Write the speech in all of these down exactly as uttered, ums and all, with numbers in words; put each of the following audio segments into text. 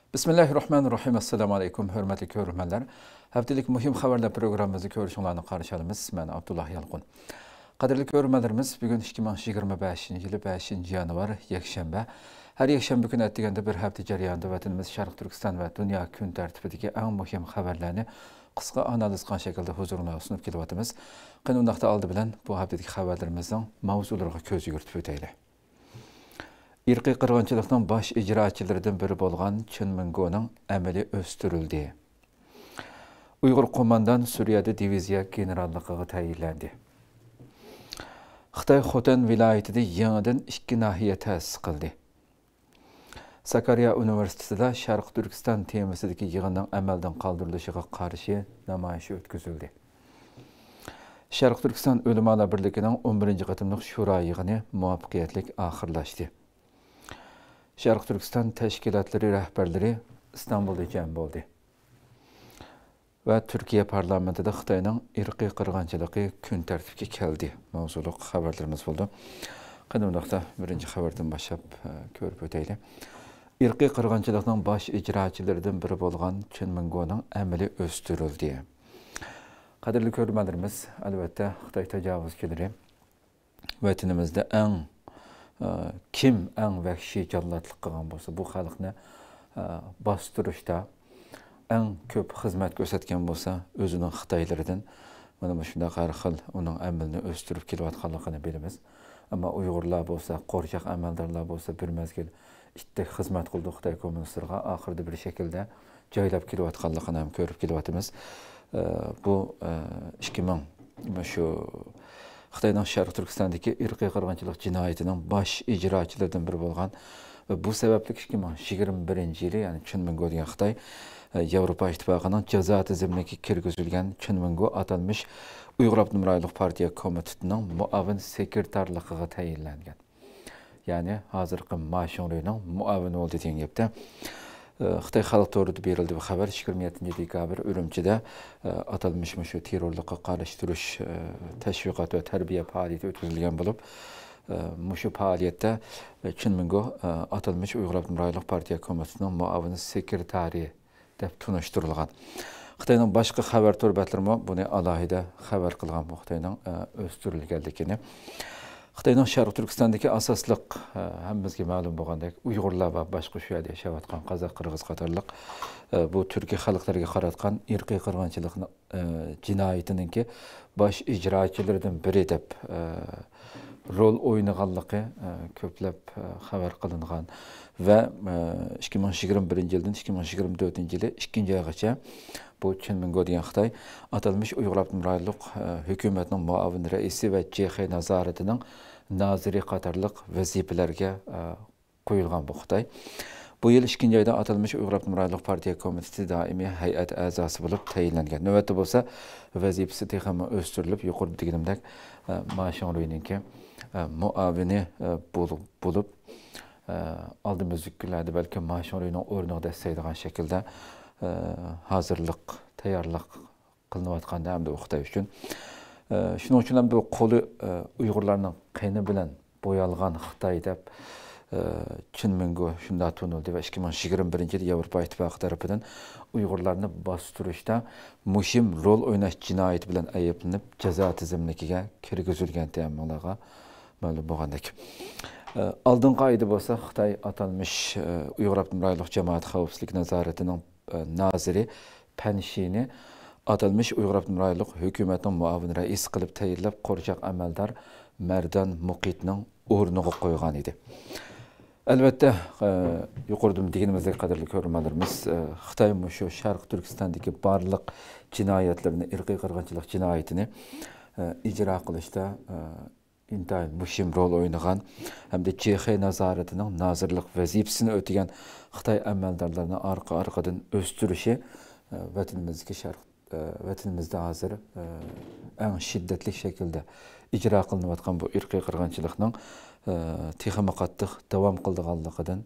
بىسمىللاھىررەھمانىررەھىم. ئەسسالامۇ ئەلەيكۇم، ھۆرمەتلىك كۆرۈرمەنلەر. ھەپتىلىك مۇھىم خەۋەرلەر پروگراممىمىزنى كۆرۈشۈڭلارنى قارشى ئالىمىز. مەن ئابدۇللا يالقۇن. قەدىرلىك كۆرۈرمەنلىرىمىز، بۈگۈن ئىككى مىڭ يىگىرمە بەشىنچى يىلى بەشىنچى يانۋار، يەكشەنبە. ھەر يەكشەنبە كۈنى ئەتىگەندە بىر ھەپتە جەريانىدا ۋەتىنىمىز شەرقىي تۈركىستان ۋە دۇنيا كۈن تەرتىپىدىكى ئەڭ مۇھىم خەۋەرلەرنى قىسقا ئانالىز قىلغان شەكىلدە ھۇزۇرۇڭلارغا سۇنۇپ كېلىۋاتىمىز. قېنى، ئۇنداقتا ئالدى بىلەن بۇ ھەپتىدىكى خەۋەرلىرىمىزنىڭ ماۋزۇلىرىغا كۆز يۈگۈرتۈپ ئۆتەيلى. ئىرقىي قىرغىنچىلىقنىڭ باش ئىجراچىلىرىدىن بىرى بولغان چېن مىنگونىڭ ئەمىلى ئۆستۈرۈلدى. ئۇيغۇر قوماندان سۈرىيەدە دىۋىزىيە گېنېراللىقىغا تەيىنلەندى. خىتاي خوتەن ۋىلايىتىدە يېڭىدىن ئىككى ناھىيە تەسىس قىلدى. ساكاريا ئۇنىۋېرسىتېتىدا شەرقىي تۈركىستان تېمىسىدىكى يىغىننىڭ ئەمەلدىن قالدۇرۇلۇشىغا قارشى نامايىش ئۆتكۈزۈلدى. شەرقىي تۈركىستان ئۆلىمالار بىرلىكىنىڭ ئون بىرىنچى قېتىملىق شورا يىغىنى مۇۋەپپەقىيەتلىك ئاخىرلاشتى. شەرقىي تۈركىستان تەشكىلاتلىرى رەھبەرلىرى ئىستانبۇلدا جەم بولدى. ۋە تۈركىيە پارلامېنتىدا خىتاينىڭ ئىرقىي قىرغىنچىلىقى كۈن تەرتىپكە كەلدى ماۋزۇلۇق خەۋەرلىرىمىز بولدى. قېنى، ئۇنداقتا بىرىنچى خەۋەردىن باشلاپ، ئە، كۆرۈپ ئۆتەيلى. ئىرقىي قىرغىنچىلىقنىڭ باش ئىجراچىلىرىدىن بىرى بولغان چېن مىنگونىڭ ئەمىلى ئۆستۈرۈلدى. قەدىرلىك كۆرۈرمەنلىرىمىز، ئەلۋەتتە، خىتاي تاجاۋۇزچىلىرى ۋەتىنىمىزدە ئەڭ، ئە، كىم ئەڭ ۋەھشىي جاللاتلىق قىلغان بولسا، بۇ خەلقنى، ئە، باستۇرۇشتا ئەڭ كۆپ خىزمەت كۆرسەتكەن بولسا، ئۆزىنىڭ خىتايلىرىدىن مانا مۇشۇنداق ھەر خىل ئۇنىڭ ئەمىلىنى ئۆستۈرۈپ كېلىۋاتقانلىقىنى بىلىمىز. ئەمما ئۇيغۇرلار بولسا، قورچاق ئەمەلدارلار بولسا، بىر مەزگىل ئىتتەك خىزمەت قىلدۇق خىتاي كوممۇنىستلىرىغا، ئاخىرىدا بىر شەكىلدە جايلاپ كېلىۋاتقانلىقىنى ھەم كۆرۈپ كېلىۋاتىمىز. ئە، بۇ، ئە، ئىككى مىڭ، شۇ خىتاينىڭ شەرقىي تۈركىستاندىكى ئىرقىي قىرغىنچىلىق جىنايىتىنىڭ باش ئىجراچىلىرىدىن بىرى بولغان ۋە بۇ سەۋەبلىك ئىككى مىڭ يىگىرمە بىرىنچى يىلى، يەنى چېن مىنگو دېگەن خىتاي، ئە، ياۋروپا ئىتتىپاقىنىڭ جازا تىزىملىكىگە كىرگۈزۈلگەن چېن مىنگو ئاتالمىش ئۇيغۇر ئاپتونوم رايونلۇق پارتىيە كومىتېتىنىڭ مۇئاۋىن سېكرېتارلىقىغا تەيىنلەنگەن. يەنى ھازىرقى ما شىڭرۇينىڭ مۇئاۋىنى بولدى دېگەن گەپتە. ئى، خىتاي خەلق تورىدا بېرىلدى بۇ خەۋەر. يىگىرمە يەتتىنچى دېكابىر ئۈرۈمچىدە، ئى، ئاتالمىش مۇشۇ تېررورلۇققا قارشى تۇرۇش، ئى، تەشۋىقات ۋە تەربىيە پائالىيىتى ئۆتكۈزۈلگەن بولۇپ، ئى، مۇشۇ پائالىيەتتە، ئى، چېن مىنگو، ئى، ئاتالمىش ئۇيغۇر ئاپتونوم رايونلۇق پارتىيە كومىتېتىنىڭ مۇئاۋىن سېكرېتارى دەپ تونۇشتۇرۇلغان. خىتاينىڭ باشقا خەۋەر تور بەتلىرىمۇ بۇنى ئالاھىدە خەۋەر قىلغان، بۇ خىتاينىڭ، ئە، ئۆستۈرۈلگەنلىكىنى. خىتاينىڭ شەرقىي تۈركىستاندىكى ئاساسلىق، ئە، ھەممىمىزگە مەلۇم بولغاندەك، ئۇيغۇرلار ۋە باشقا شۇ يەردە ياشاۋاتقان قازاق، قىرغىز قاتارلىق، ئە، بۇ تۈركىي خەلقلەرگە قاراتقان ئىرقىي قىرغىنچىلىقنى، ئە، جىنايىتىنىڭكى باش ئىجراچىلىرىدىن بىرى دەپ، ئە، رول ئوينىغانلىقى، ئە، كۆپلەپ، ئە، خەۋەر قىلىنغان ۋە، ئە، ئىككى مىڭ يىگىرمە بىرىنچى يىلدىن ئىككى مىڭ يىگىرمە تۆتىنچى يىلى ئىككىنچى ئايغىچە بۇ چېن مىنگو دېگەن خىتاي ئاتالمىش ئۇيغۇر ئاپتونوم رايونلۇق، ئە، ھۆكۈمەتنىڭ مۇئاۋىن رەئىسى ۋە جې خې نازارىتىنىڭ نازىرى قاتارلىق ۋەزىپىلەرگە، ئە، قويۇلغان بۇ خىتاي. بۇ يىل ئىككىنچى ئايدا ئاتالمىش ئۇيغۇر ئاپتونوم رايونلۇق پارتىيە كومىتېتى دائىمىي ھەيئەت ئەزاسى بولۇپ تەيىنلەنگەن. نۆۋەتتە بولسا ۋەزىپىسى تېخىمۇ ئۆستۈرۈلۈپ، يۇقىرىدا دېگىنىمدەك، ئە، ما شىڭرۇينىڭكى، ئە، مۇئاۋىنى، ئە، بول-، بولۇپ، ئە، ئالدىمىزدىكى كۈنلەردە بەلكىم ما شىڭرۇينىڭ ئورنىغا دەسسەيدىغان شەكىلدە، ئە، ھازىرلىق، تەييارلىق قىلىنىۋاتقاندا ھەمدە ئۇ خىتاي ئۈچۈن. ئە، شۇنىڭ ئۈچۈن ھەم بۇ قولى، ئە، ئۇيغۇرلارنىڭ قېنى بىلەن بويالغان خىتاي دەپ، ئە، چېن مىنگو شۇنداق تونۇلدى ۋە ئىككى مىڭ يىگىرمە بىرىنچى يىلى ياۋروپا ئىتتىپاقى تەرىپىدىن ئۇيغۇرلارنى باستۇرۇشتا مۇھىم رول ئويناش جىنايىتى بىلەن ئەيىبلىنىپ، جازا تىزىملىكىگە كىرگۈزۈلگەن، ھەممىڭلارغا مەلۇم بولغاندەك. ئە، ئالدىنقى ئايدا بولسا خىتاي ئاتالمىش، ئە، ئۇيغۇر ئاپتونوم رايونلۇق جامائەت خەۋپسىزلىك نازارىتىنىڭ ئە، نازىرى پەن شىنى ئاتالمىش ئۇيغۇر ئاپتونوم رايونلۇق ھۆكۈمەتنىڭ مۇئاۋىن رەئىسى قىلىپ تەيىنلەپ، قورچاق ئەمەلدار مەردان مۇقىتنىڭ ئورنىغا قويغان ئىدى. ئەلۋەتتە، ئە، يۇقىرىدىمۇ دېگىنىمىزدەك، قەدىرلىك كۆرۈرمەنلىرىمىز، ئە، خىتاي مۇشۇ شەرقىي تۈركىستاندىكى بارلىق جىنايەتلىرىنى، ئىرقىي قىرغىنچىلىق جىنايىتىنى، ئە، ئىجرا قىلىشتا، ئە، ئىنتايىن مۇھىم رول ئوينىغان ھەمدە جې خې نازارىتىنىڭ نازىرلىق ۋەزىپىسىنى ئۆتىگەن خىتاي ئەمەلدارلىرىنى ئارقا-ئارقىدىن ئۆستۈرۈشى، ئە، ۋەتىنىمىزدىكى شەرق-، ئە، ۋەتىنىمىزدە ھازىر، ئە، ئەڭ شىددەتلىك شەكىلدە ئىجرا قىلىنىۋاتقان بۇ ئىرقىي قىرغىنچىلىقنىڭ، ئە، تېخىمۇ قاتتىق داۋام قىلىدىغانلىقىدىن،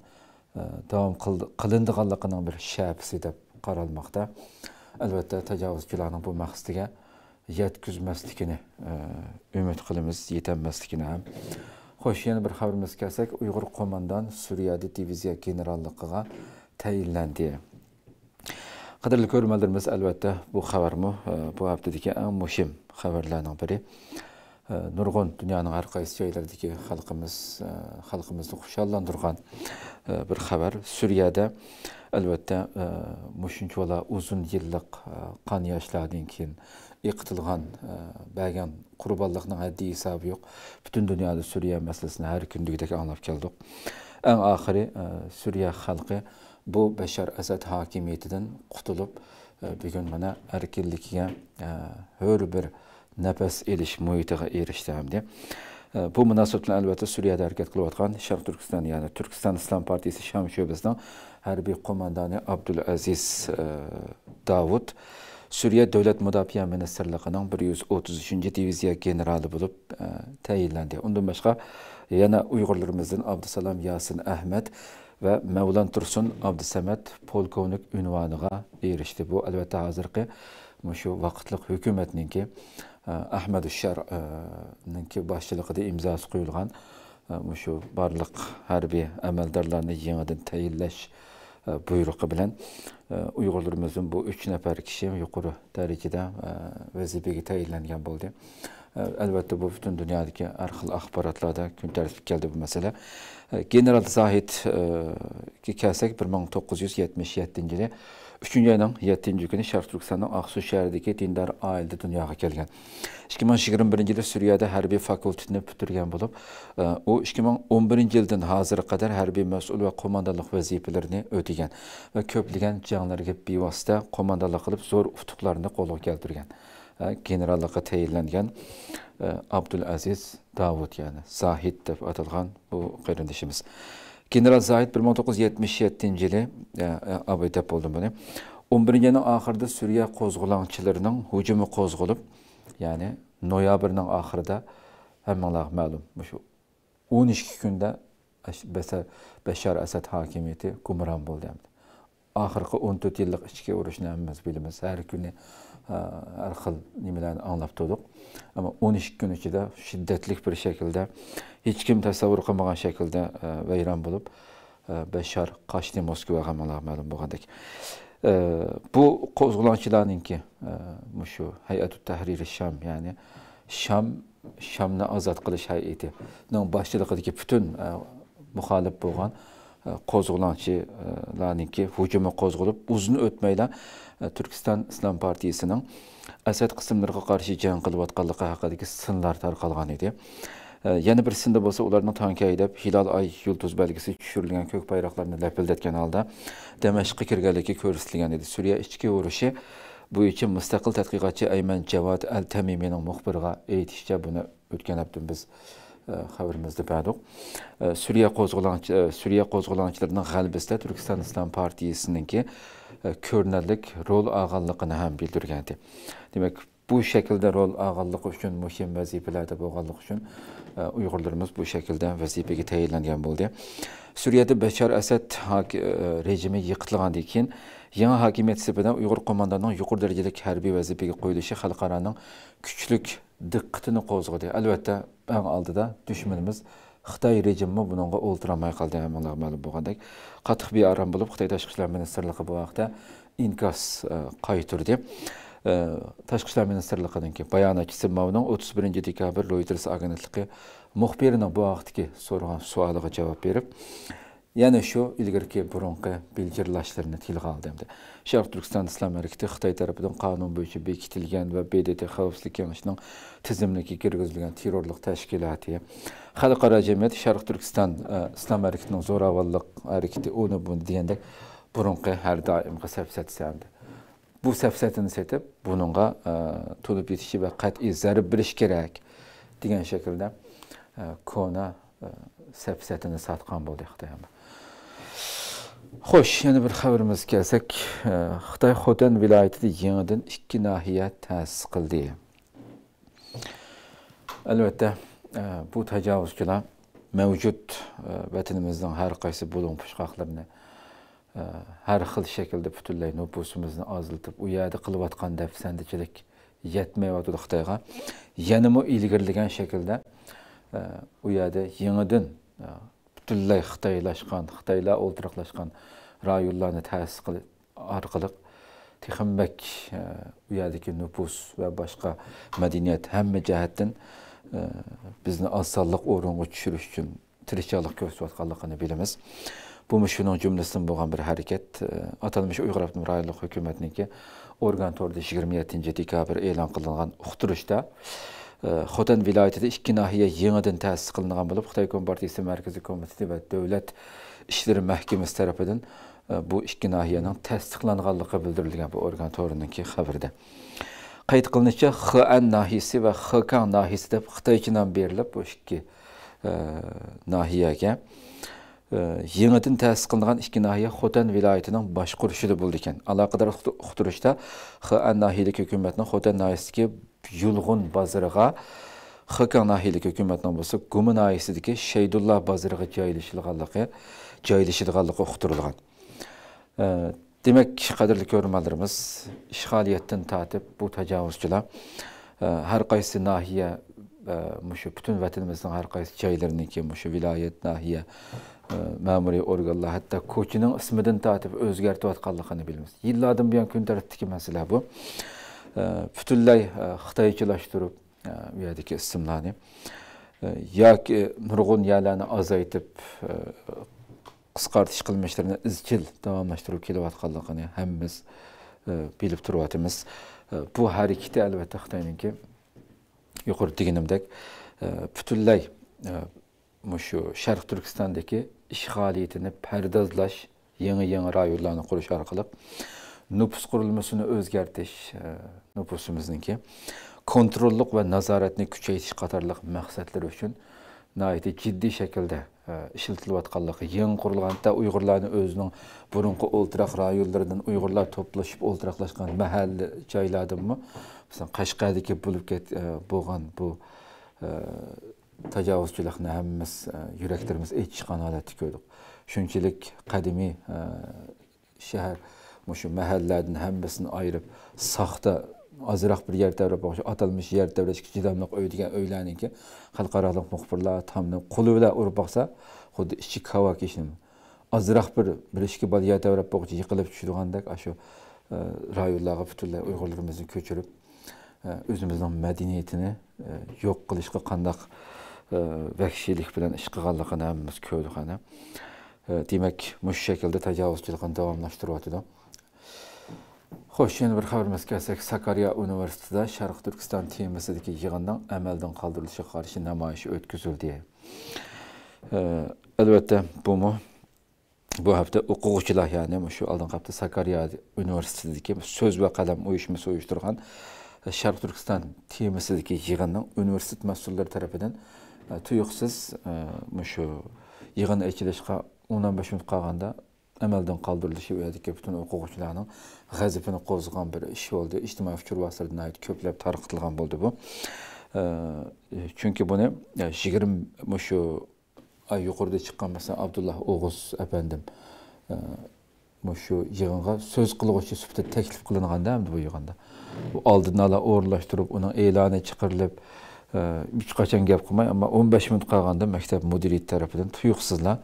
ئە، داۋام قىل-، قىلىنىدىغانلىقىنىڭ بىر شەپىسى دەپ قارالماقتا. ئەلۋەتتە، تاجاۋۇزچىلارنىڭ بۇ مەقسىتىگە يەتكۈزمەسلىكىنى، ئە، ئۈمىد قىلىمىز، يېتەلمەسلىكىنى ھەم. خوش، يەنە بىر خەۋىرىمىزگە كەلسەك، ئۇيغۇر قوماندان سۈرىيەدە دىۋىزىيە گېنېراللىقىغا تەيىنلەندى. قەدىرلىك كۆرۈرمەنلىرىمىز، ئەلۋەتتە، بۇ خەۋەرمۇ، ئە، بۇ ھەپتىدىكى ئەڭ مۇھىم خەۋەرلەرنىڭ بىرى. ئە، نۇرغۇن دۇنيانىڭ ھەر قايسى جايلىرىدىكى خەلقىمىز، ئە، خەلقىمىزنى خۇشاللاندۇرغان، ئە، بىر خەۋەر. سۈرىيەدە، ئەلۋەتتە، ئە، مۇشۇنچىۋالا ئۇزۇن يىللىق، ئە، قان ياشلاردىن كېيىن ئېقىتىلغان، ئە، بەرگەن قۇربانلىقنىڭ ھەددى ھېسابى يوق. پۈتۈن دۇنيادا سۈرىيە مەسىلىسىنى ھەر كۈندىكىدەك ئاڭلاپ كەلدۇق. ئەڭ ئاخىرى، ئە، سۈرىيە خەلقى بۇ بەشار ئەسەد ھاكىمىيىتىدىن قۇتۇلۇپ، ئە، بۈگۈن مانا ئەركىنلىكىگە، ئە، ھۆر بىر نەپەس ئېلىش مۇھىتىغا ئېرىشتى ھەمدە، ئە، بۇ مۇناسىۋەت بىلەن ئەلۋەتتە سۈرىيەدە ھەرىكەت قىلىۋاتقان شەرقىي تۈركىستان، يەنى تۈركىستان ئىسلام پارتىيىسى شام شۆبىسىنىڭ ھەربىي قوماندانى ئابدۇلئەزىز، ئە، داۋۇت سۈرىيە دۆلەت مۇداپىئە مىنىستىرلىقىنىڭ بىر يۈز ئوتتۇز ئۈچىنچى دىۋىزىيە گېنېرالى بولۇپ، ئە، تەيىنلەندى. ئۇندىن باشقا يەنە ئۇيغۇرلىرىمىزدىن ئابدۇسالام ياسىن ئەھمەت ۋە مەۋلان تۇرسۇن ئابدۇسەمەت پولكوۋنىك ئۇنۋانىغا ئېرىشتى. بۇ، ئەلۋەتتە، ھازىرقى مۇشۇ ۋاقىتلىق ھۆكۈمەتنىڭكى، ئە، ئەھمەد ئۇششار، ئە، نىڭكى باشچىلىقىدا ئىمزاسى قويۇلغان، ئە، مۇشۇ بارلىق ھەربىي ئەمەلدارلارنى يېڭىدىن تەيىنلەش، ئە، بۇيرۇقى بىلەن، ئە، ئۇيغۇرلىرىمىزدىن بۇ ئۈچ نەپەر كىشى يۇقىرى دەرىجىدە، ئە، ۋەزىپىگە تەيىنلەنگەن بولدى. ئەلۋەتتە، بۇ پۈتۈن دۇنيادىكى ھەر خىل ئاخباراتلاردا كۈن تەرتىپكە كەلدى بۇ مەسىلە. گېنېرال زاھىتكە كەلسەك، بىر مىڭ توققۇز يۈز يەتمىش يەتتىنچى يىلى ئۈچىنچى ئاينىڭ يەتتىنچى كۈنى شەرقىي تۈركىستاننىڭ ئاقسۇ شەھىرىدىكى دىندار ئائىلىدە دۇنياغا كەلگەن. ئىككى مىڭ يىگىرمە بىرىنچى يىلى سۈرىيەدە ھەربىي فاكۇلتېتنى پۈتتۈرگەن بولۇپ، ئۇ ئىككى مىڭ ئون بىرىنچى يىلدىن ھازىرغا قەدەر ھەربىي مەسئۇل ۋە قوماندانلىق ۋەزىپىلىرىنى ئۆتىگەن ۋە كۆپلىگەن جەڭلەرگە بىۋاسىتە قوماندانلىق قىلىپ، زور ئۇتۇقلارنى قولغا كەلتۈرگەن. ئە، گېنېراللىققا تەيىنلەنگەن، ئە، ئابدۇلئەزىز داۋۇت، يەنى زاھىت دەپ ئاتالغان بۇ قېرىندىشىمىز. گېنېرال زاھىت بىر مىڭ توققۇز يۈز يەتمىش يەتتىنچى يىلى، ئە، ئە، ئاباي دەپ بولدۇم بۇنى. ئون بىرىنچى يىلنىڭ ئاخىرىدا سۈرىيە قوزغىلاڭچىلىرىنىڭ ھۇجۇمى قوزغىلىپ، يەنى نويابىرنىڭ ئاخىرىدا، ھەممىڭلارغا مەلۇم، مۇشۇ ئون ئىككى كۈندە ئەش-، بەسە-، بەشار ئەسەد ھاكىمىيىتى گۇمران بولدى ئەمدى. ئاخىرقى ئون تۆت يىللىق ئىچكى ئۇرۇشنى ھەممىمىز بىلىمىز. ھەر كۈنى، ئە، ھەر خىل نېمىلەرنى ئاڭلاپ تۇردۇق. ئەمما ئون ئىككى كۈن ئىچىدە شىددەتلىك بىر شەكىلدە، ھېچكىم تەسەۋۋۇر قىلمىغان شەكىلدە، ئە، ۋەيران بولۇپ، ئە، بەشار قاچتى موسكۋاغا، ھەممىڭلارغا مەلۇم بولغاندەك. ئە، بۇ قوزغىلاڭچىلارنىڭكى، ئە، مۇشۇ ھەيئەتۇت تەھرىر شام، يەنى شام، شامنى ئازاد قىلىش ھەيئىتىنىڭ باشچىلىقىدىكى پۈتۈن، ئە، مۇخالىپ بولغان، ئە، قوزغىلاڭچىلارنىڭكى ھۇجۇمى قوزغىلىپ، ئۇزۇن ئۆتمەيلا، ئە، تۈركىستان ئىسلام پارتىيىسىنىڭ ئەسەد قىسىملىرىغا قارشى جەڭ قىلىۋاتقانلىقى ھەققىدىكى سىنلار تارقالغان ئىدى. ئە، يەنە بىرسىندە بولسا ئۇلارنىڭ تانكى ھەيدەپ، ھىلال، ئاي، يۇلتۇز بەلگىسى چۈشۈرۈلگەن كۆك بايراقلارنى لەپىلدەتكەن ھالدا دەمەشققە كىرگەنلىكى كۆرسىتىلگەن ئىدى. سۈرىيە ئىچكى ئۇرۇشى بويىچە مۇستەقىل تەتقىقاتچى ئەيمەن جاۋاد ئەل تەمىمىنىڭ مۇخبىرىغا ئېيتىشىچە، بۇنى ئۆتكەن ھەپتە بىز، ئە، خەۋىرىمىزدە بەردۇق. ئە، سۈرىيە قوزغىلاڭچى-، ئە، سۈرىيە قوزغىلاڭچىلىرىنىڭ غەلىبىسىدە تۈركىستان ئىسلام پارتىيىسىنىڭكى، ئە، كۆرۈنەرلىك رول ئالغانلىقىنى ھەم بىلدۈرگەنىدى. دېمەك، بۇ شەكىلدە رول ئالغانلىقى ئۈچۈن، مۇھىم ۋەزىپىلەردە بولغانلىقى ئۈچۈن، ئە، ئۇيغۇرلىرىمىز بۇ شەكىلدە ۋەزىپىگە تەيىنلەنگەن بولدى. سۈرىيەدە بەشار ئەسەد ھاك-، ئە، رېجىمى يىقىتىلغاندىن كېيىن، يېڭى ھاكىمىيەت سېپىدە ئۇيغۇر قومانداننىڭ يۇقىرى دەرىجىلىك ھەربىي ۋەزىپىگە قويۇلۇشى خەلقئارانىڭ كۈچلۈك دىققىتىنى قوزغىدى. ئەلۋەتتە، ئەڭ ئالدىدا دۈشمىنىمىز خىتاي رېجىمىمۇ بۇنىڭغا ئولتۇرالماي قالدى، ھەممىڭلارغا مەلۇم بولغاندەك. قاتتىق بىئارام بولۇپ، خىتاي تاشقى ئىشلار مىنىستىرلىقى بۇ ھەقتە ئىنكاس، ئە، قايتۇردى. ئە، تاشقى ئىشلار مىنىستىرلىقىنىڭكى باياناتچىسى ماۋنىڭ ئوتتۇز بىرىنچى دېكابىر رويتېرس ئاگېنتلىقى مۇخبىرىنىڭ بۇ ھەقتىكى سورىغان سوئالىغا جاۋاب بېرىپ، يەنە شۇ ئىلگىرىكى بۇرۇنقى بىلجىرلاشلىرىنى تىلغا ئالدى ھەمدە شەرقىي تۈركىستان ئىسلام ھەرىكىتى خىتاي تەرىپىدىن قانۇن بويىچە بېكىتىلگەن ۋە ب د ت خەۋپسىزلىك كېڭىشىنىڭ تىزىملىكىگە كىرگۈزۈلگەن تېررورلۇق تەشكىلاتى، خەلقئارا جەمئىيەت شەرقىي تۈركىستان، ئە، ئىسلام ھەرىكىتىنىڭ زوراۋانلىق ھەرىكىتى، ئۇنى بۇنى دېگەندەك بۇرۇنقى ھەر دائىمقى سەپسەتىسى ھەمدە بۇ سەپسەتىنى سېتىپ، بۇنىڭغا، ئە، تونۇپ يېتىشى ۋە قەتئىي زەربە بېرىش كېرەك دېگەن شەكىلدە، ئە، كونا، ئە، سەپسەتىنى ساتقان بولدى خىتاي ھەم. خوش، يەنە بىر خەۋىرىمىزگە كەلسەك، ئە، خىتاي خوتەن ۋىلايىتىدە يېڭىدىن ئىككى ناھىيە تەسىس قىلدى. ئەلۋەتتە، ئە، بۇ تاجاۋۇزچىلار مەۋجۇت، ئە، ۋەتىنىمىزنىڭ ھەر قايسى بۇلۇڭ پۇچقاقلىرىنى، ئە، ھەر خىل شەكىلدە پۈتۈنلەي نوپۇسىمىزنى ئازلىتىپ، ئۇ يەردە قىلىۋاتقان دەپسەندىچىلىك يەتمەيۋاتىدۇ خىتايغا. يەنىمۇ ئىلگىرىلىگەن شەكىلدە، ئە، ئۇ يەردە يېڭىدىن، ئە، پۈتۈنلەي خىتايلاشقان، خىتايلار ئولتۇراقلاشقان رايونلارنى تەسىس قىلىش ئارقىلىق تېخىمۇ بەك، ئە، ئۇ يەردىكى نوپۇس ۋە باشقا مەدەنىيەت ھەممە جەھەتتىن، ئە، بىزنى ئاز سانلىق ئورۇنغا چۈشۈرۈش ئۈچۈن تىرىشچانلىق كۆرسىتىۋاتقانلىقىنى بىلىمىز. بۇمۇ شۇنىڭ جۈملىسىدىن بولغان بىر ھەرىكەت. ئاتالمىش ئۇيغۇر ئاپتونوم رايونلۇق ھۆكۈمەتنىڭكى ئورگان تورىدا يىگىرمە يەتتىنچى دېكابىر ئېلان قىلىنغان ئۇقتۇرۇشتا، خوتەن ۋىلايىتىدە ئىككى ناھىيە يېڭىدىن تەسىس قىلىنغان بولۇپ، خىتاي كومپارتىيىسى مەركىزىي كومىتېتى ۋە دۆلەت ئىشلىرى مەھكىمىسى تەرىپىدىن بۇ ئىككى ناھىيەنىڭ تەستىقلانغانلىقى بىلدۈرۈلگەن بۇ ئورگان تورىنىڭكى خەۋىرىدە. قەيت قىلىنىشىچە، خېئەن ناھىيىسى ۋە خېكاڭ ناھىيىسى دەپ خىتايچە نام بېرىلىپ، بۇ ئىككى، ئە، ناھىيەگە، ئە، يېڭىدىن تەسىس قىلىنغان ئىككى ناھىيە خوتەن ۋىلايىتىنىڭ باشقۇرۇشىدا بولىدىكەن. ئالاقىدار ئۇقتۇ-، ئۇقتۇرۇشتا خېئەن ناھىيىلىك ھۆكۈمەتنىڭ خوتەن ناھىيىسىدىكى يۇلغۇن بازىرىغا، خېكاڭ ناھىيىلىك ھۆكۈمەتنىڭ بولسا گۇما ناھىيىسىدىكى شەيدۇللا بازىرىغا جايلىشىدىغانلىقى، جايلىشىدىغانلىقى ئۇقتۇرۇلغان. ئە، دېمەك، قەدىرلىك كۆرۈرمەنلىرىمىز، ئىشغالىيەتتىن تارتىپ بۇ تاجاۋۇزچىلار، ئە، ھەر قايسى ناھىيە، ئە، مۇشۇ پۈتۈن ۋەتىنىمىزنىڭ ھەر قايسى جايلىرىنىڭكى مۇشۇ ۋىلايەت، ناھىيە، ئە، مەمۇرىي ئورگانلار، ھەتتا كوچىنىڭ ئىسمىدىن تارتىپ ئۆزگەرتىۋاتقانلىقىنى بىلىمىز. يىللاردىن بۇيان كۈن تەرتىپتىكى مەسىلە بۇ. ئە، پۈتۈنلەي، ئە، خىتايچىلاشتۇرۇپ، ئە، ئۇ يەردىكى ئىسىملارنى، ئە، ياكى نۇرغۇن يەرلەرنى ئازايتىپ، ئە، قىسقارتىش قىلمىشلىرىنى ئىزچىل داۋاملاشتۇرۇپ كېلىۋاتقانلىقىنى ھەممىمىز، ئە، بىلىپ تۇرۇۋاتىمىز. ئە، بۇ ھەرىكىتى، ئەلۋەتتە، خىتاينىڭكى يۇقىرىدا دېگىنىمدەك، ئە، پۈتۈنلەي، ئە، مۇشۇ شەرقىي تۈركىستاندىكى ئىشغالىيىتىنى پەردازلاش، يېڭى، يېڭى رايونلارنى قۇرۇش ئارقىلىق نوپۇس قۇرۇلمىسىنى ئۆزگەرتىش، ئە، نوپۇسىمىزنىڭكى كونتروللۇق ۋە نازارەتنى كۈچەيتىش قاتارلىق مەقسەتلىرى ئۈچۈن ناھايىتى جىددىي شەكىلدە، ئە، ئىشلىتىلىۋاتقانلىقى، يېڭى قۇرۇلغان، ھەتتا ئۇيغۇرلارنى ئۆزىنىڭ بۇرۇنقى ئولتۇراق رايونلىرىدىن ئۇيغۇرلار توپلىشىپ ئولتۇراقلاشقان مەھەللە جايلاردىنمۇ، مەسىلەن، قەشقەردىكى بولۇپ كەت-، ئە، بولغان بۇ، ئە، تاجاۋۇزچىلىقنى ھەممىمىز، ئە، يۈرەكلىرىمىز ئېچىشقان ھالەتتە كۆردۇق. شۇنچىلىك قەدىمىي، ئە، شەھەر مۇشۇ مەھەللىلەردىن ھەممىسىنى ئايرىپ، ساختا ئازراق بىر يەر تەۋرەپ باققۇچە، ئاتالمىش يەر تەۋرەشكە چىداملىق ئۆي دېگەن ئۆيلەرنىڭكى خەلقئارالىق مۇخبىرلار تامنى قولى بىلەن ئۇرۇپ باقسا، خۇددى ئىچى كاۋاك ئىشىنىدۇ. ئازراق بىر، بىر ئىككى بالا يەر تەۋرەپ باققۇچە يىقىلىپ چۈشىدىغاندەك، ئاشۇ، ئە، رايونلارغا پۈتۈنلەي ئۇيغۇرلىرىمىزنى كۆچۈرۈپ، ئە، ئۆزىمىزنىڭ مەدەنىيىتىنى، ئە، يوق قىلىشقا قانداق، ئە، ۋەھشىيلىك بىلەن ئىش قىلغانلىقىنى ھەممىمىز كۆردۇق، ئەنە. ئە، دېمەك، مۇشۇ شەكىلدە تاجاۋۇزچىلىقىنى داۋاملاشتۇرۇۋاتىدۇ. خوش، يەنە بىر خەۋىرىمىزگە كەلسەك، ساكاريا ئۇنىۋېرسىتېتىدا شەرقىي تۈركىستان تېمىسىدىكى يىغىننىڭ ئەمەلدىن قالدۇرۇلۇشىغا قارشى نامايىش ئۆتكۈزۈلدى. ئە، ئەلۋەتتە، بۇمۇ بۇ ھەپتە ئوقۇغۇچىلار، يەنى مۇشۇ ئالدىنقى ھەپتە ساكاريا ئۇنىۋېرسىتېتىدىكى سۆز ۋە قەلەم ئۇيۇشمىسى ئۇيۇشتۇرغان شەرقىي تۈركىستان تېمىسىدىكى يىغىننىڭ ئۇنىۋېرسىتېت مەسئۇللىرى تەرىپىدىن، ئە، تۇيۇقسىز، ئە، مۇشۇ يىغىن ئېچىلىشقا ئون ئون بەش مىنۇت قالغاندا ئەمەلدىن قالدۇرۇلۇشى ئۇ يەردىكى پۈتۈن ئوقۇغۇچىلارنىڭ غەزىپىنى قوزغىغان بىر ئىش بولدى. ئىجتىمائىي ئۇچۇر ۋاسىتىلىرىدە ناھايىتى كۆپلەپ تارقىتىلغان بولدى بۇ. ئە، چۈنكى بۇنى، ئە، يىگىرمە، مۇشۇ ئاي يۇقىرىدا چىققان، مەسىلەن، ئابدۇللا ئوغۇز ئەپەندىم، ئە، مۇشۇ يىغىنغا سۆز قىلغۇچى سۈپىتىدە تەكلىپ قىلىنغاندا، ئەمدى بۇ يىغىندا. بۇ ئالدىن ئالا ئورۇنلاشتۇرۇپ، ئۇنىڭ ئېلانى چىقىرىلىپ، ئە، ھېچقاچان گەپ قىلماي، ئەمما ئون بەش مىنۇت قالغاندا مەكتەپ مۇدىرىيىتى تەرىپىدىن تۇيۇقسىزلا،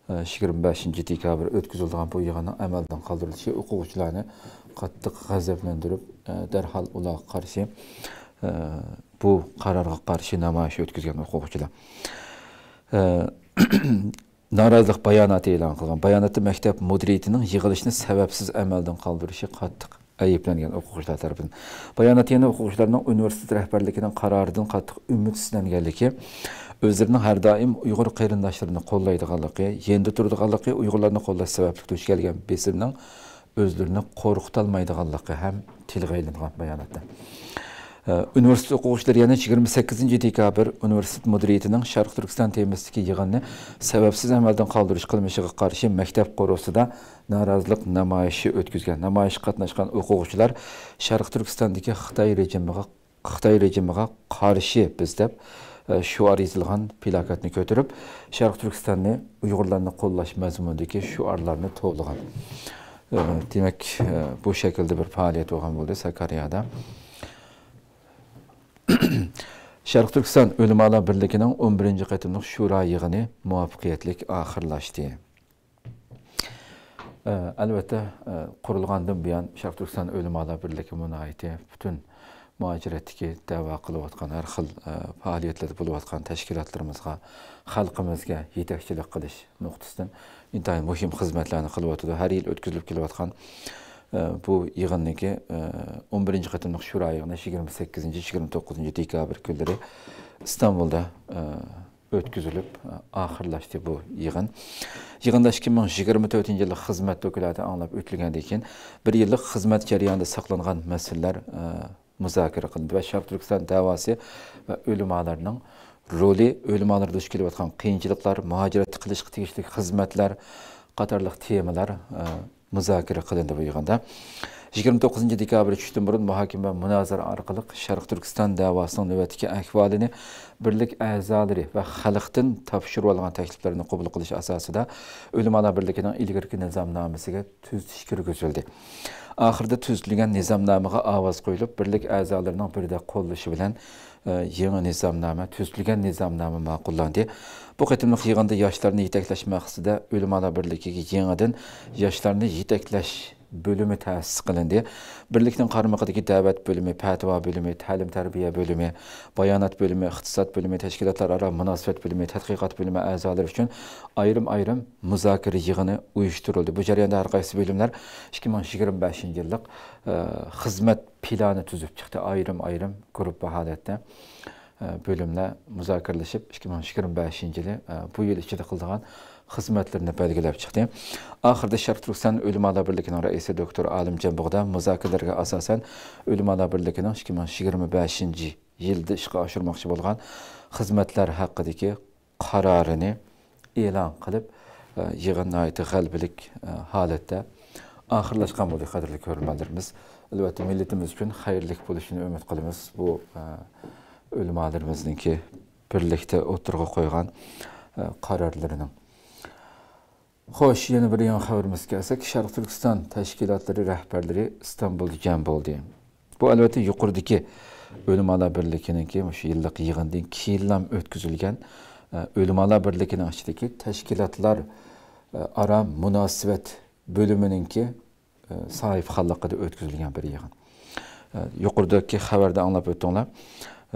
ئە، يىگىرمە بەشىنچى دېكابىر ئۆتكۈزۈلىدىغان بۇ يىغىننىڭ ئەمەلدىن قالدۇرۇلۇشى ئوقۇغۇچىلارنى قاتتىق غەزەپلەندۈرۈپ، ئە، دەرھال ئۇلارغا قارشى، ئە، بۇ قارارغا قارشى نامايىش ئۆتكۈزگەن ئوقۇغۇچىلار. ئە، نارازىلىق باياناتى ئېلان قىلغان. باياناتتا مەكتەپ مۇدىرىيىتىنىڭ يىغىلىشنى سەۋەبسىز ئەمەلدىن قالدۇرۇشى قاتتىق ئەيىبلەنگەن ئوقۇغۇچىلار تەرىپىدىن. بايانات يەنە ئوقۇغۇچىلارنىڭ ئۇنىۋېرسىتېت رەھبەرلىكىنىڭ قارارىدىن قاتتىق ئۈمىدسىزلەنگەنلىكى، ئۆزلىرىنىڭ ھەر دائىم ئۇيغۇر قېرىنداشلىرىنى قوللايدىغانلىقى، يېنىدا تۇرىدىغانلىقى، ئۇيغۇرلارنى قوللاش سەۋەبلىك دۇچ كەلگەن بېسىمنىڭ ئۆزلىرىنى قورقۇتالمايدىغانلىقى ھەم تىلغا ئېلىنغان باياناتتا. ئە، ئۇنىۋېرسىتېت ئوقۇغۇچىلىرى يەنە يىگىرمە سەككىزىنچى دېكابىر ئۇنىۋېرسىتېت مۇدىرىيىتىنىڭ شەرقىي تۈركىستان تېمىسىدىكى يىغىننى سەۋەبسىز ئەمەلدىن قالدۇرۇش قىلمىشىغا قارشى مەكتەپ قورۇسىدا نارازىلىق نامايىشى ئۆتكۈزگەن. نامايىشقا قاتناشقان ئوقۇغۇچىلار شەرقىي تۈركىستاندىكى خىتاي رېجىمىغا، خىتاي رېجىمىغا قارشى بىز دەپ، ئە، شوئار يېزىلغان پىلاكاتنى كۆتۈرۈپ، شەرقىي تۈركىستاننى ئۇيغۇرلارنى قوللاش مەزمۇنىدىكى شوئارلارنى توۋلىغان. ئە، دېمەك، ئە، بۇ شەكىلدە بىر پائالىيەت بولغان بولدى ساكاريادا. شەرقىي تۈركىستان ئۆلىمالار بىرلىكىنىڭ ئون بىرىنچى قېتىملىق شورا يىغىنى مۇۋەپپەقىيەتلىك ئاخىرلاشتى. ئە، ئەلۋەتتە، ئە، قۇرۇلغاندىن بۇيان شەرقىي تۈركىستان ئۆلىمالار بىرلىكى ناھايىتى پۈتۈن مۇھاجىرەتتىكى دەۋا قىلىۋاتقان ھەر خىل، ئە، پائالىيەتلەردە بولۇۋاتقان تەشكىلاتلىرىمىزغا، خەلقىمىزگە يېتەكچىلىك قىلىش نۇقتىسىدىن ئىنتايىن مۇھىم خىزمەتلەرنى قىلىۋاتىدۇ. ھەر يىل ئۆتكۈزۈلۈپ كېلىۋاتقان، ئە، بۇ يىغىننىڭكى، ئە، ئون بىرىنچى قېتىملىق شورا يىغىنى يىگىرمە سەككىزىنچى، يىگىرمە توققۇزىنچى دېكابىر كۈنلىرى ئىستانبۇلدا، ئە، ئۆتكۈزۈلۈپ، ئاخىرلاشتى بۇ يىغىن. يىغىندا ئىككى مىڭ يىگىرمە تۆتىنچى يىللىق خىزمەت دوكلاتى ئاڭلاپ ئۆتۈلگەندىن كېيىن، بىر يىللىق خىزمەت جەريانىدا ساقلانغان مەسىلىلەر، ئە، مۇزاكىرە قىلىندى ۋە شەرقىي تۈركىستان دەۋاسى ۋە ئۆلىمالارنىڭ رولى، ئۆلىمالار دۇچ كېلىۋاتقان قىيىنچىلىقلار، مۇھاجىرەتتە قىلىشقا تېگىشلىك خىزمەتلەر قاتارلىق تېمىلار، ئە، مۇزاكىرە قىلىندى بۇ يىغىندا. يىگىرمە توققۇزىنچى دېكابىر چۈشتىن بۇرۇن مۇھاكىمە ۋە مۇنازىرە ئارقىلىق شەرقىي تۈركىستان دەۋاسىنىڭ نۆۋەتتىكى ئەھۋالىنى بىرلىك ئەزالىرى ۋە خەلقتىن تاپشۇرۇۋالغان تەكلىپلەرنى قوبۇل قىلىش ئاساسىدا ئۆلىمالار بىرلىكىنىڭ ئىلگىرىكى نىزامنامىسىگە تۈزىتىش كىرگۈزۈلدى. ئاخىرىدا تۈزىتىلگەن نىزامنامىغا ئاۋاز قويۇلۇپ، بىرلىك ئەزالىرىنىڭ بىردەك قوللىشى بىلەن، ئە، يېڭى نىزامنامە، تۈزىتىلگەن نىزامنامە ماقۇللاندى. بۇ قېتىملىق يىغىندا ياشلارنى يېتەكلەش مەقسىتىدە ئۆلىمالار بىرلىكىگە يېڭىدىن ياشلارنى يېتەكلەش بۆلۈمى تەسىس قىلىندى. بىرلىكنىڭ قارمىقىدىكى دەۋەت بۆلۈمى، پەتىۋا بۆلۈمى، تەلىم-تەربىيە بۆلۈمى، بايانات بۆلۈمى، ئىقتىساد بۆلۈمى، تەشكىلاتلار ئارا مۇناسىۋەت بۆلۈمى، تەتقىقات بۆلۈمى ئەزالىرى ئۈچۈن ئايرىم-ئايرىم مۇزاكىرە يىغىنى ئۇيۇشتۇرۇلدى. بۇ جەرياندا ھەر قايسى بۆلۈملەر ئىككى مىڭ يىگىرمە بەشىنچى يىللىق، ئە، خىزمەت پىلانى تۈزۈپ چىقتى، ئايرىم-ئايرىم گۇرۇپپا ھالەتتە. ئە، بۆلۈملەر مۇزاكىرىلىشىپ، ئىككى مىڭ يىگىرمە بەشىنچى يىلى، ئە، بۇ يىل ئىچىدە قىلىدىغان خىزمەتلىرىنى بەلگىلەپ چىقتى. ئاخىرىدا شەرقىي تۈركىستان ئۆلىمالار بىرلىكىنىڭ رەئىسى دوكتور ئالىمجان بۇغدا مۇزاكىرىلەرگە ئاساسەن، ئۆلىمالار بىرلىكىنىڭ ئىككى مىڭ يىگىرمە بەشىنچى يىلدا ئىشقا ئاشۇرماقچى بولغان خىزمەتلەر ھەققىدىكى قارارىنى ئېلان قىلىپ، ئە، يىغىن ناھايىتى غەلىبىلىك، ئە، ھالەتتە ئاخىرلاشقان بولدى، قەدىرلىك كۆرۈرمەنلىرىمىز. ئەلۋەتتە، مىللىتىمىز ئۈچۈن خەيرلىك بولۇشىنى ئۈمىد قىلىمىز. بۇ، ئە، ئۆلىمالىرىمىزنىڭكى بىرلىكتە ئوتتۇرىغا قويغان، ئە، قارارلىرىنىڭ. خوش، يەنە بىر يېڭى خەۋىرىمىزگە كەلسەك، شەرقىي تۈركىستان تەشكىلاتلىرى رەھبەرلىرى ئىستانبۇلدا جەم بولدى. بۇ، ئەلۋەتتە، يۇقىرىدىكى ئۆلىمالار بىرلىكىنىڭكى مۇشۇ يىللىق يىغىندىن كېيىنلا ئۆتكۈزۈلگەن، ئە، ئۆلىمالار بىرلىكىنىڭ ئىچىدىكى تەشكىلاتلار، ئە، ئارا مۇناسىۋەت بۆلۈمىنىڭكى، ئە، ساھىبخانلىقىدا ئۆتكۈزۈلگەن بىر يىغىن. ئە، يۇقىرىدىكى خەۋەردە ئاڭلاپ ئۆتتۈڭلار.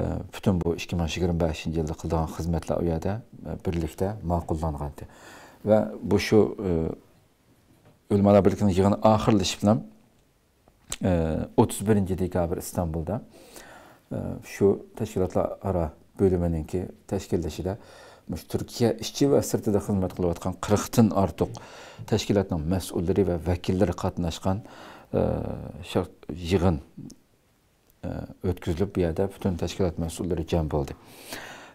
ئە، پۈتۈن بۇ ئىككى مىڭ يىگىرمە بەشىنچى يىلدا قىلىدىغان خىزمەتلەر ئۇ يەردە، ئە، بىرلىكتە ماقۇللانغانىدى. ۋە بۇ شۇ، ئە، ئۆلىمالار بىرلىكىنىڭ يىغىنى ئاخىرلىشىپ بىلەن، ئە، ئوتتۇز بىرىنچى دېكابىر ئىستانبۇلدا، ئە، شۇ تەشكىلاتلار ئارا بۆلۈمىنىڭكى تەشكىللىشىدە مۇشۇ تۈركىيە ئىچى ۋە سىرتىدا خىزمەت قىلىۋاتقان قىرىقتىن ئارتۇق تەشكىلاتنىڭ مەسئۇللىرى ۋە ۋەكىللىرى قاتناشقان، ئە، شەر-، يىغىن، ئە، ئۆتكۈزۈلۈپ، بۇ يەردە پۈتۈن تەشكىلات مەسئۇللىرى جەم بولدى.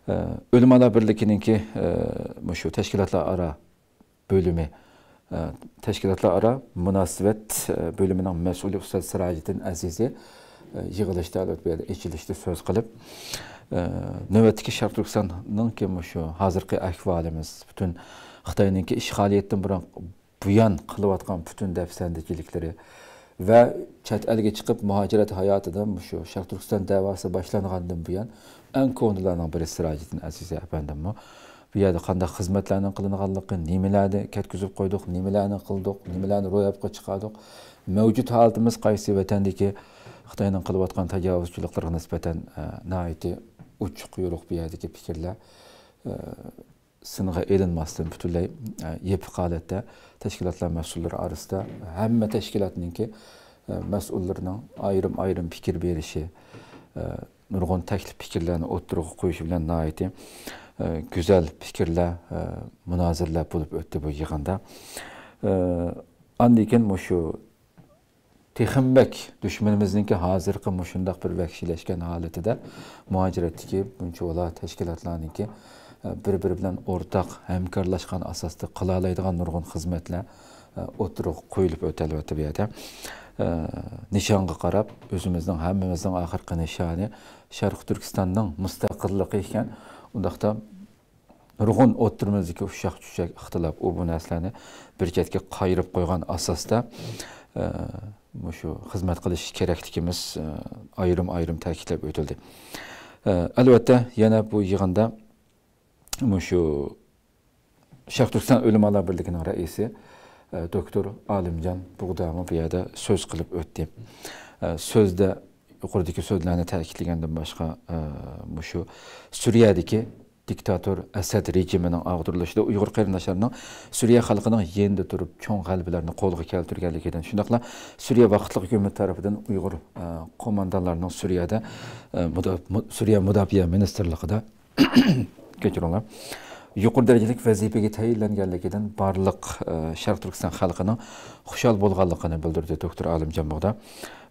ئە، ئۆلىمالار بىرلىكىنىڭكى، ئە، مۇشۇ تەشكىلاتلار ئارا بۆلۈمى، ئە، تەشكىلاتلار ئارا مۇناسىۋەت، ئە، بۆلۈمىنىڭ مەسئۇلى ئۇستاز سىراجىدىن ئەزىزى، ئە، يىغىلىشتا، ئەلۋەتتە، بۇ يەردە ئېچىلىشتا سۆز قىلىپ، ئە، نۆۋەتتىكى شەرقىي تۈركىستاننىڭكى مۇشۇ ھازىرقى ئەھۋالىمىز، پۈتۈن خىتاينىڭكى ئىشغالىيەتتىن بۇرۇن، بۇيان قىلىۋاتقان پۈتۈن دەپسەندىچىلىكلىرى ۋە چەت ئەلگە چىقىپ مۇھاجىرەت ھاياتىدا مۇشۇ شەرقىي تۈركىستان دەۋاسى باشلانغاندىن بۇيان ئەڭ كونىلارنىڭ بىرى سىراجىدىن ئەزىزى ئەپەندىممۇ بۇ يەردە قانداق خىزمەتلەرنىڭ قىلىنغانلىقى، نېمىلەرنى كەتكۈزۈپ قويدۇق، نېمىلەرنى قىلدۇق، نېمىلەرنى روياپقا چىقاردۇق، مەۋجۇت ھالىتىمىز قايسى، ۋەتەندىكى خىتاينىڭ قىلىۋاتقان تاجاۋۇزچىلىقلىرىغا نىسبەتەن، ئە، ناھايىتى ئوچۇق يورۇق بۇ يەردىكى پىكىرلەر، ئە، سىنغا ئېلىنماستىن پۈتۈنلەي، ئە، يېپىق ھالەتتە تەشكىلاتلار مەسئۇللىرى ئارىسىدا ھەممە تەشكىلاتنىڭكى، ئە، مەسئۇللىرىنىڭ ئايرىم-ئايرىم پىكىر بېرىشى، ئە، نۇرغۇن تەكلىپ پىكىرلەرنى ئوتتۇرىغا قويۇشى بىلەن ناھايىتى، ئە، گۈزەل پىكىرلەر، ئە، مۇنازىرىلەر بولۇپ ئۆتتى بۇ يىغىندا. ئە، ئاندىن كېيىن مۇشۇ تېخىمۇ بەك دۈشمىنىمىزنىڭكى ھازىرقى مۇشۇنداق بىر ۋەھشىيلەشكەن ھالىتىدە مۇھاجىرەتتىكى بۇنچىۋالا تەشكىلاتلارنىڭكى، ئە، بىر-بىرى بىلەن ئورتاق ھەمكارلاشقان ئاساستا قىلالايدىغان نۇرغۇن خىزمەتلەر، ئە، ئوتتۇرىغا قويۇلۇپ ئۆتە، ئەلۋەتتە، بۇ يەردە. ئە، نىشانغا قاراپ، ئۆزىمىزنىڭ، ھەممىمىزنىڭ ئاخىرقى نىشانى شەرقىي تۈركىستاننىڭ مۇستەقىللىقى ئىكەن. ئۇنداقتا نۇرغۇن ئوتتۇرىمىزدىكى ئۇششاق-چۈششەك ئىختىلاپ، ئۇ بۇ نەرسىلەرنى بىر چەتكە قايرىپ قويغان ئاساستا، ئە، مۇشۇ خىزمەت قىلىش كېرەكلىكىمىز، ئە، ئايرىم-ئايرىم تەكىتلەپ ئۆتۈلدى. ئە، ئەلۋەتتە، يەنە بۇ يىغىندا مۇشۇ شەرقىي تۈركىستان ئۆلىمالار بىرلىكىنىڭ رەئىسى، ئە، دوكتور ئالىمجان بۇغدامۇ بۇ يەردە سۆز قىلىپ ئۆتتى. ئە، سۆزدە يۇقىرىدىكى سۆزلەرنى تەكىتلىگەندىن باشقا، ئە، مۇشۇ سۈرىيەدىكى دىكتاتور ئەسەد رېجىمىنىڭ ئاغدۇرۇلۇشىدا ئۇيغۇر قېرىنداشلارنىڭ سۈرىيە خەلقىنىڭ يېنىدا تۇرۇپ چوڭ غەلىبىلەرنى قولغا كەلتۈرگەنلىكىدىن، شۇنداقلا سۈرىيە ۋاقىتلىق ھۆكۈمىتى تەرىپىدىن ئۇيغۇر، ئە، قوماندانلارنىڭ سۈرىيەدە، ئە، مۇدا-، مۇ-، سۈرىيە مۇداپىئە مىنىستىرلىقىدا كەچۈرۈڭلار. يۇقىرى دەرىجىلىك ۋەزىپىگە تەيىنلەنگەنلىكىدىن بارلىق، ئە، شەرقىي تۈركىستان خەلقىنىڭ خۇشال بولغانلىقىنى بىلدۈردى دوكتور ئالىمجان بۇغدا.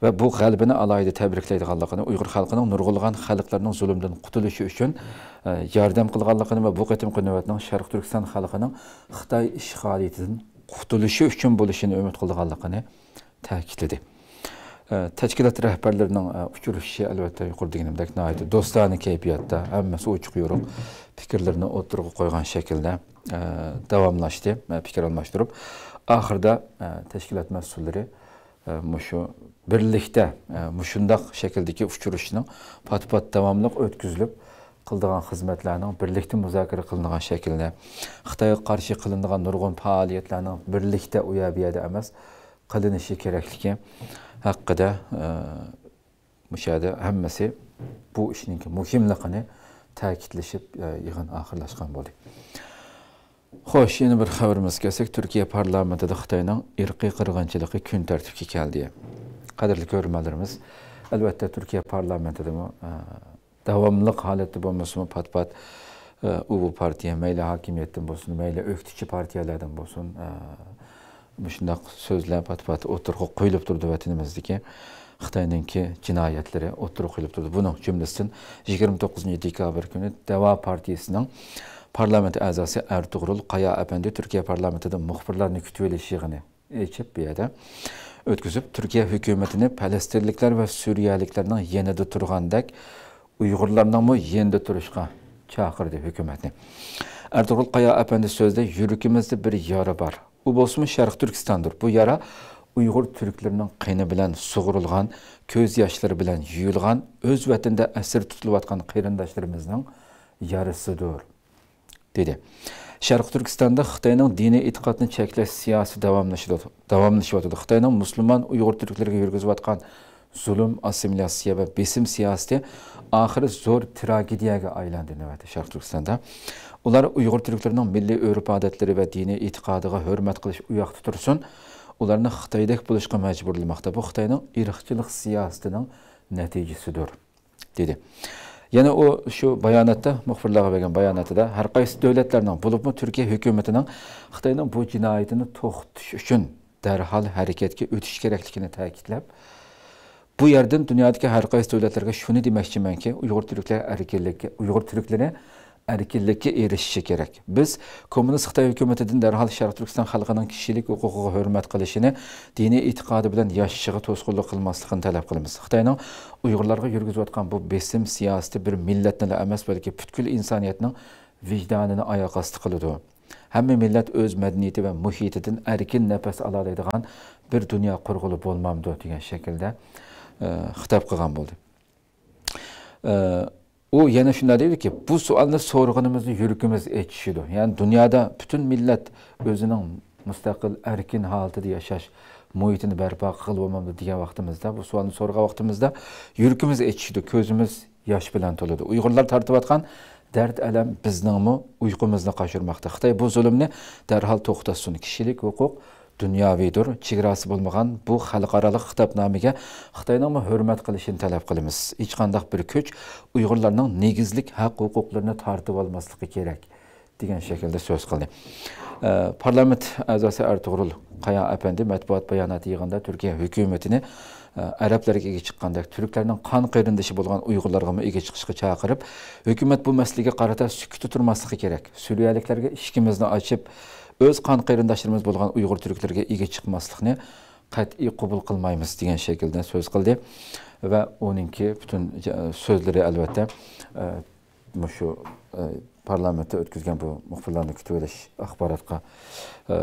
ۋە بۇ غەلىبىنى ئالاھىدە تەبرىكلەيدىغانلىقىنى، ئۇيغۇر خەلقىنىڭ نۇرغۇنلىغان خەلقلەرنىڭ زۇلۇمدىن قۇتۇلۇشى ئۈچۈن، ئە، ياردەم قىلغانلىقىنى ۋە بۇ قېتىمقى نۆۋەتنىڭ شەرقىي تۈركىستان خەلقىنىڭ خىتاي ئىشغالىيىتىدىن قۇتۇلۇشى ئۈچۈن بولۇشىنى ئۈمىد قىلىدىغانلىقىنى تەكىتلىدى. ئە، تەشكىلات رەھبەرلىرىنىڭ، ئە، ئۇچرىشىشى، ئەلۋەتتە، يۇقىرىدا دېگىنىمدەك، ناھايىتى دوستانە كەيپىياتتا، ھەممىسى ئوچۇق يورۇق پىكىرلىرىنى ئوتتۇرىغا قويغان شەكىلدە، ئە، داۋاملاشتى. ئە، پىكىر ئالماشتۇرۇپ، ئاخىرىدا، ئە، تەشكىلات مەسئۇللىرى، ئە، مۇشۇ بىرلىكتە، ئە، مۇشۇنداق شەكىلدىكى ئۇچرىشىشنىڭ پات-پات داۋاملىق ئۆتكۈزۈلۈپ، قىلىدىغان خىزمەتلەرنىڭ بىرلىكتە مۇزاكىرە قىلىنىدىغان شەكىلدە، خىتايغا قارشى قىلىنىدىغان نۇرغۇن پائالىيەتلەرنىڭ بىرلىكتە ئۇ يەر، بۇ يەردە ئەمەس، قىلىنىشى كېرەكلىكى ھەققىدە، ئە، مۇشۇ يەردە ھەممىسى بۇ ئىشنىڭكى مۇھىملىقىنى تەكىتلىشىپ، ئە، يىغىن ئاخىرلاشقان بولدى. خوش، يەنە بىر خەۋىرىمىزگە كەلسەك، تۈركىيە پارلامېنتىدا خىتاينىڭ ئىرقىي قىرغىنچىلىقى كۈن تەرتىپكە كەلدى. قەدىرلىك كۆرۈرمەنلىرىمىز، ئەلۋەتتە، تۈركىيە پارلامېنتىدىمۇ، ئە، داۋاملىق ھالەتتە بولمىسىمۇ، پات-پات، ئە، ئۇ بۇ پارتىيە، مەيلى ھاكىمىيەتتىن بولسۇن، مەيلى ئۆكتىچى پارتىيەلەردىن بولسۇن، ئە، مۇشۇنداق سۆزلەر پات-پات ئوتتۇرىغا قويۇلۇپ تۇرىدۇ ۋەتىنىمىزدىكى خىتاينىڭكى جىنايەتلىرى ئوتتۇرىغا قويۇلۇپ تۇرىدۇ. بۇنىڭ جۈملىسىدىن يىگىرمە توققۇزىنچى دېكابىر كۈنى دەۋا پارتىيىسىنىڭ پارلامېنت ئەزاسى ئەرتۇغرۇل قايا ئەپەندى تۈركىيە پارلامېنتىدا مۇخبىرلارنى كۈتۈۋېلىش يىغىنى ئېچىپ، بۇ يەردە ئۆتكۈزۈپ، تۈركىيە ھۆكۈمىتىنى پەلەستىنلىكلەر ۋە سۈرىيەلىكلەرنىڭ يېنىدا تۇرغاندەك، ئۇيغۇرلارنىڭمۇ يېنىدا تۇرۇشقا چاقىردى ھۆكۈمەتنى. ئەرتۇغرۇل قايا ئەپەندى سۆزىدە، يۈرىكىمىزدە بىر يارا بار. ئۇ بولسىمۇ شەرقىي تۈركىستاندۇر. بۇ يارا ئۇيغۇر تۈركلىرىنىڭ قېنى بىلەن سۇغۇرۇلغان، كۆز ياشلىرى بىلەن يۇيۇلغان، ئۆز ۋەتىنىدە ئەسىر تۇتۇلۇۋاتقان قېرىنداشلىرىمىزنىڭ يارىسىدۇر، دېدى. شەرقىي تۈركىستاندا خىتاينىڭ دىنىي ئېتىقادنى چەكلەش سىياسىتى داۋاملىشىدۇ-، داۋاملىشىۋاتىدۇ. خىتاينىڭ مۇسۇلمان ئۇيغۇر تۈركلىرىگە يۈرگۈزۈۋاتقان زۇلۇم، ئاسسىمىلياتسىيە ۋە بېسىم سىياسىتى ئاخىرى زور تراگېدىيەگە ئايلاندى نۆۋەتتە شەرقىي تۈركىستاندا. ئۇلار ئۇيغۇر تۈركلىرىنىڭ مىللىي ئۆرپ-ئادەتلىرى ۋە دىنىي ئېتىقادىغا ھۆرمەت قىلىش ئۇ ياقتا تۇرسۇن، ئۇلارنى خىتايدەك بولۇشقا مەجبۇرلىماقتا. بۇ خىتاينىڭ ئىرقچىلىق سىياسىتىنىڭ نەتىجىسىدۇر، دېدى. يەنە ئۇ شۇ باياناتتا، مۇخبىرلارغا بەرگەن باياناتىدا، ھەر قايسى دۆلەتلەرنىڭ، بولۇپمۇ تۈركىيە ھۆكۈمىتىنىڭ خىتاينىڭ بۇ جىنايىتىنى توختىتىش ئۈچۈن دەرھال ھەرىكەتكە ئۆتۈش كېرەكلىكىنى تەكىتلەپ، بۇ يەردىن دۇنيادىكى ھەر قايسى دۆلەتلەرگە شۇنى دېمەكچىمەنكى، ئۇيغۇر تۈركلەر ئەركىنلىككە، ئۇيغۇر تۈركلىرى ئەركىنلىككە ئېرىشىشى كېرەك. بىز كوممۇنىست خىتاي ھۆكۈمىتىدىن دەرھال شەرقىي تۈركىستان خەلقىنىڭ كىشىلىك ھوقۇقىغا ھۆرمەت قىلىشىنى، دىنىي ئېتىقادى بىلەن ياشىشىغا توسقۇنلۇق قىلماسلىقىنى تەلەپ قىلىمىز. خىتاينىڭ ئۇيغۇرلارغا يۈرگۈزۈۋاتقان بۇ بېسىم سىياسىتى بىر مىللەتنىلا ئەمەس، بەلكى پۈتكۈل ئىنسانىيەتنىڭ ۋىجدانىنى ئاياق ئاستى قىلىدۇ. ھەممە مىللەت ئۆز مەدەنىيىتى ۋە مۇھىتىدىن ئەركىن نەپەس ئالالايدىغان بىر دۇنيا قۇرغىلى بولمامدۇ؟ دېگەن شەكىلدە، ئە، خىتاب قىلغان بولدى. ئە، ئۇ يەنە شۇنداق دەيدۇكى، بۇ سوئالنى سورىغىنىمىزدا يۈرىكىمىز ئېچىشىدۇ. يەنى دۇنيادا پۈتۈن مىللەت ئۆزىنىڭ مۇستەقىل، ئەركىن ھالىتىدە ياشاش مۇھىتىنى بەرپا قىلغىلى بولمامدۇ دېگەن ۋاقتىمىزدا، بۇ سوئالنى سورىغان ۋاقتىمىزدا يۈرىكىمىز ئېچىشىدۇ، كۆزىمىز ياش بىلەن تولىدۇ. ئۇيغۇرلار تارتىۋاتقان دەرد-ئەلەم بىزنىڭمۇ ئۇيقۇمىزنى قاچۇرماقتا. خىتاي بۇ زۇلۇمنى دەرھال توختاتسۇن. كىشىلىك ھوقۇق دۇنياۋىدۇر، چېگراسى بولمىغان بۇ خەلقئارالىق خىتابنامىگە خىتاينىڭمۇ ھۆرمەت قىلىشىنى تەلەپ قىلىمىز. ھېچقانداق بىر كۈچ ئۇيغۇرلارنىڭ نېگىزلىك ھەق-ھوقۇقلىرىنى تارتىۋالماسلىقى كېرەك، دېگەن شەكىلدە سۆز قىلدى. ئە، پارلامېنت ئەزاسى ئەرتۇغرۇل قايا ئەپەندى مەتبۇئات باياناتى يىغىنىدا تۈركىيە ھۆكۈمىتىنى، ئە، ئەرەبلەرگە ئىگە چىققاندەك، تۈركلەرنىڭ قان قېرىندىشى بولغان ئۇيغۇرلارغىمۇ ئىگە چىقىشقا چاقىرىپ، ھۆكۈمەت بۇ مەسىلىگە قارىتا سۈكۈتتە تۇرماسلىقى كېرەك. سۈرىيەلىكلەرگە ئىشىكىمىزنى ئاچىپ، ئۆز قان قېرىنداشلىرىمىز بولغان ئۇيغۇر تۈركلىرىگە ئىگە چىقماسلىقنى قەتئىي قوبۇل قىلمايمىز، دېگەن شەكىلدە سۆز قىلدى. ۋە ئۇنىڭكى پۈتۈن، ئە، سۆزلىرى، ئەلۋەتتە، ئە، مۇشۇ، ئە، پارلامېنتتا ئۆتكۈزگەن بۇ مۇخبىرلارنى كۈتۈۋېلىش ئاخباراتقا، ئە،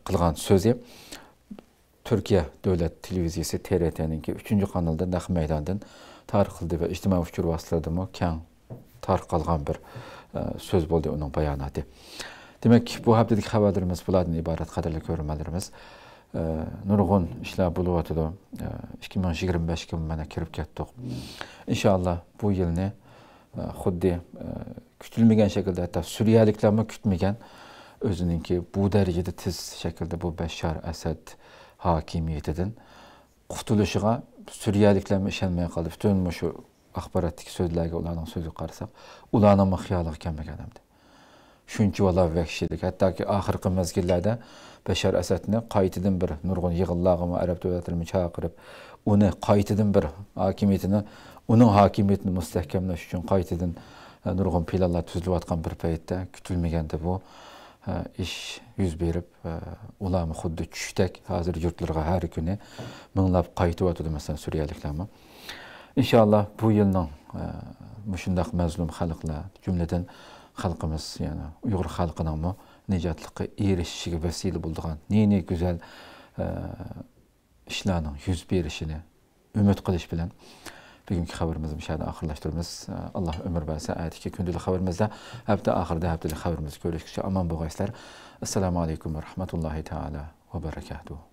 قىلغان سۆزى تۈركىيە دۆلەت تېلېۋىزىيەسى تىرتنىڭكى ئۈچىنچى قانىلىدا نەق مەيداندىن تارقىلدى ۋە ئىجتىمائىي ئۇچۇر ۋاسىتىلىرىدىمۇ كەڭ تارقالغان بىر، ئە، سۆز بولدى ئۇنىڭ باياناتى. دېمەك، بۇ ھەپتىدىكى خەۋەرلىرىمىز بۇلاردىن ئىبارەت، قەدىرلىك كۆرۈرمەنلىرىمىز. ئە، نۇرغۇن ئىشلار بولۇۋاتىدۇ. ئە، ئىككى مىڭ يىگىرمە بەشكە مانا كىرىپ كەتتۇق. ئىنشائاللا، بۇ يىلنى، ئە، خۇددى، ئە، كۈتۈلمىگەن شەكىلدە، ھەتتا سۈرىيەلىكلەرمۇ كۈتمىگەن، ئۆزىنىڭكى بۇ دەرىجىدە تېز شەكىلدە بۇ بەششار ئەسەد ھاكىمىيىتىدىن قۇتۇلۇشىغا سۈرىيەلىكلەرمۇ ئىشەنمەي قالدى. پۈتۈن مۇشۇ ئاخباراتتىكى سۆزلەرگە، ئۇلارنىڭ سۆزىگە قارىساق، ئۇلارنىڭمۇ خىيالىغا كەلمىگەن ئەمدى. شۇنچە بالا ۋەھشىيلىك. ھەتتاكى ئاخىرقى مەزگىللەردە بەشار ئەسەدنى قايتىدىن بىر نۇرغۇن يىغىنلارغىمۇ، ئەرەب دۆلەتلىرىمۇ چاقىرىپ، ئۇنى قايتىدىن بىر ھاكىمىيىتىنى، ئۇنىڭ ھاكىمىيىتىنى مۇستەھكەملەش ئۈچۈن قايتىدىن، ئە، نۇرغۇن پىلانلار تۈزۈلۈۋاتقان بىر پەيتتە، كۈتۈلمىگەندە بۇ، ئە، ئىش يۈز بېرىپ، ئە، ئۇلارمۇ خۇددى چۈشتەك ھازىر يۇرتلىرىغا ھەر كۈنى مىڭلاپ قايتىۋاتىدۇ، مەسىلەن، سۈرىيەلىكلەرمۇ. ئىنشائاللا، بۇ يىلنىڭ، ئە، مۇشۇنداق مەزلۇم خەلقلەر، جۈملىدىن خەلقىمىز، يەنى ئۇيغۇر خەلقىنىڭمۇ نىجاتلىققا ئېرىشىشىگە ۋەسىلە بولىدىغان نى-نى گۈزەل، ئە، ئىشلارنىڭ يۈز بېرىشىنى ئۈمىد قىلىش بىلەن، بۈگۈنكى خەۋىرىمىزنى مۇشۇ يەردە ئاخىرلاشتۇرىمىز. ئاللا ئۆمۈر بەرسە، ئەتىكى كۈندىلىك خەۋىرىمىزدە، ھەپتە ئاخىرىدا ھەپتىلىك خەۋىرىمىزدە كۆرۈشكىچە ئامان بولغايسىلەر. ئەسسالامۇ ئەلەيكۇم ۋە رەھمەتۇللاھى تائالا ۋە بەرەكاتۇھۇ.